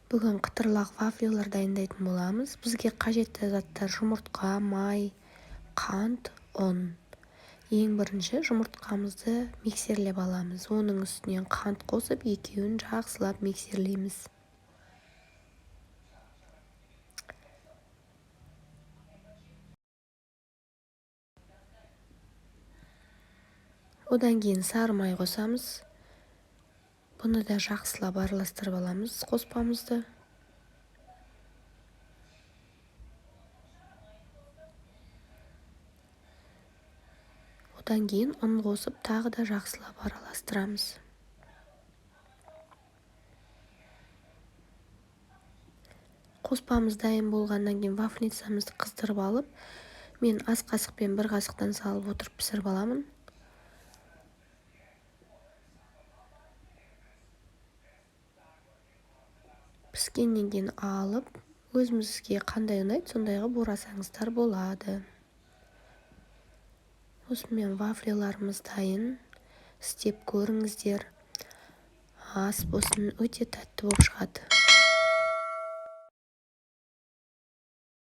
Бүгін қытырлақ вафлилар дайындайтын боламыз. Бізге қажетті заттар: жұмыртқа, май, қант, ұн. Ең бірінші жұмыртқамызды миксерлеп аламыз. Оның үстінен қант қосып, екеуін жақсылап миксерлейміз. Одан кейін сары май қосамыз. Бұны да жақсылап араластырып аламыз қоспамызды. Одан кейін ұн қосып, тағы да жақсылап араластырамыз. Қоспамыз дайын болғаннан кейін вафельницамызды қыздырып алып, мен ас қасықпен бір қасықтан салып отырып пісіріп аламын. Піскеннен кейін алып, өзімізге қандай ұнайды, сондай қылып орасаңыздар болады. Осымен вафлиларымыз дайын. Істеп көріңіздер. Ас болсын, өте тәтті болып шығады.